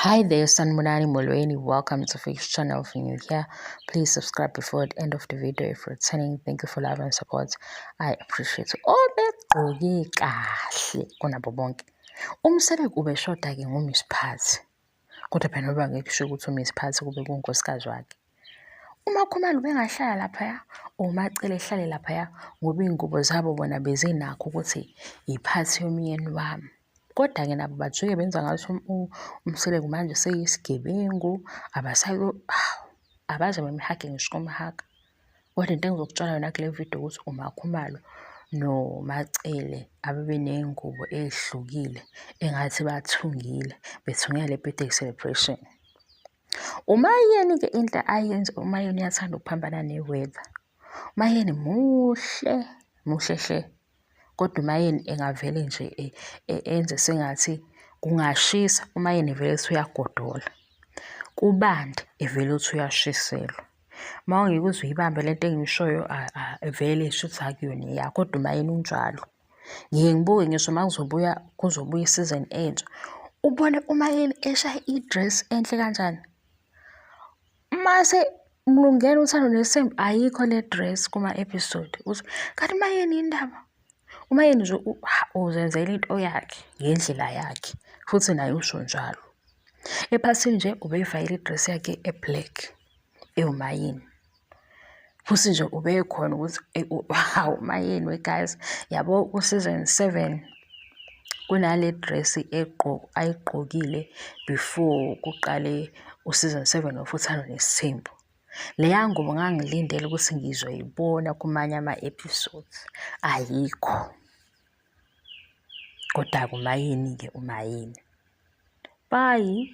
Hi there, Sanibonani Molweni. Welcome to Fish Channel. If you're new here, please subscribe before the end of the video. If you're returning, thank you for love and support. I appreciate you. Obegqoke kahle kunabo bonke. UMseleku ubeshoda-ke ngoMiss Phathi. Kodwa phela noba ngeke kusho ukuthi uMiss Phathi kube kunkosikazi wakhe. UMakhumalo ubengahlala laphaya, uMaCele ehlale laphaya ngoba iy'ngubo zabo bona bezinakho ukuthi yiphathi yomyeni wami. Kodwa-ke nabo bajike benza ngathi uMseleku manje seyisigebengu, abaze bemhage ngisho ukumhaga. Kodwa into engizokutshela yona kule video ukuthi uMakhumalo noMaCele ababeney'ngubo ey'hlukile engathi bathungile, bethungela le birthday celebration. UMaYeni-ke into ayenze, uMaYeni uyathanda ukuphambana ne-weather. UMaYeni muhle, muhle hle. Kodwa uMaYeni engavele nje enze sengathi kungashisa, uMaYeni vele ethi uyagodola. Kubande, evele uthi uyashiselwa. Uma ungeke uze uyibambe le nto engiyishoyo vele shuthi akuyona eyakho, kodwa uMaYeni unjalo. Ngiye ngibuke ngisho uma kuzobuya kuzobuya isizini entsha, ubone uMaYeni eshaye i-dress enhle kanjani. Mase lungena uThando Nesthembu ayikho le dress kuma-episode uthi kanti uMaYeni yini ndaba? UMaYeni nje uzenzela into yakhe ngendlela yakhe futhi naye usho njalo. Ephasini nje ubeyifakile i-dress yakhe e-black ewuMaYeni. Futhi nje ubekhona ukuthi hawu uMaYeni we guys yabo ku-season 7 kunale dress ayigqokile before kuqale u-season 7 of Uthando Nesithembu. Leya ngubo ngangilindele ukuthi ngizoyibona kumanye ama-episodes, ayikho. Kodwa-ke uMaYeni-ke uMaYeni. Bye.